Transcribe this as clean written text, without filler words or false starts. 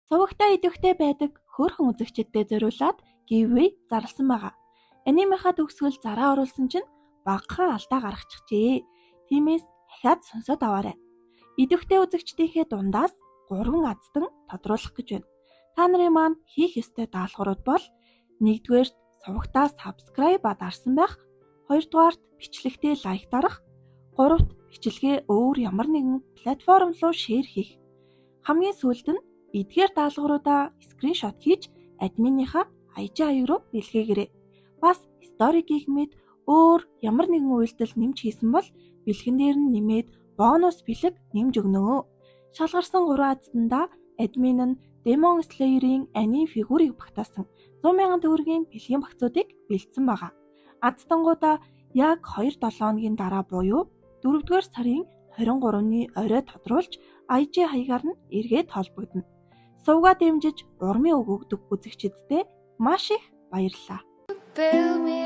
Сувагтаа идэвхтэй байдаг хөөрхөн үзэгчдэд зориулаад giveaway зарласан байгаа. Анимынхаа төгсгөл зараа оруулсан чинь багахан алдаа гаргачихжээ. Тиймээс дахиад сонсоод аваарай. Идэвхтэй үзэгчдийнхээ дундаас 3 азтан тодруулах гэж байна. Та нарын маань хийх ёстой даалгаврууд бол: нэгдүгээрт, сувагтаа subscribe дарсан байх, хоёрдугаарт, бичлэгтээ like дарах, гуравт, бичлэгээ өөр ямар нэгэн платформ руу share хийх. Хамгийн сүүлд нь эдгээр даалгавруудаа screenshot хийж админыхаа IG хаяг руу илгээгээрэй. Бас story гэх мэт өөр ямар нэгэн үйлдэл нэмж хийсэн бол бэлгэн дээр нь нэмээд бонус бэлэг нэмж өгнө. Шалгарсан 3 азтандаа админ нь Demon Slayer-ийн anime figure-ыг багтаасан 100 мянган төгрөгийн бэлгийн багцуудыг бэлдсэн байгаа. Азтангуудаа яг 2-7 хоногийн дараа буюу 4-р сарын 23-ны орой тодруулж IG хаягаар нь эргээд холбогдоно. Сувгаа дэмжиж урмын үг өгдөг үзэгчдэдээ маш их баярлалаа. Build me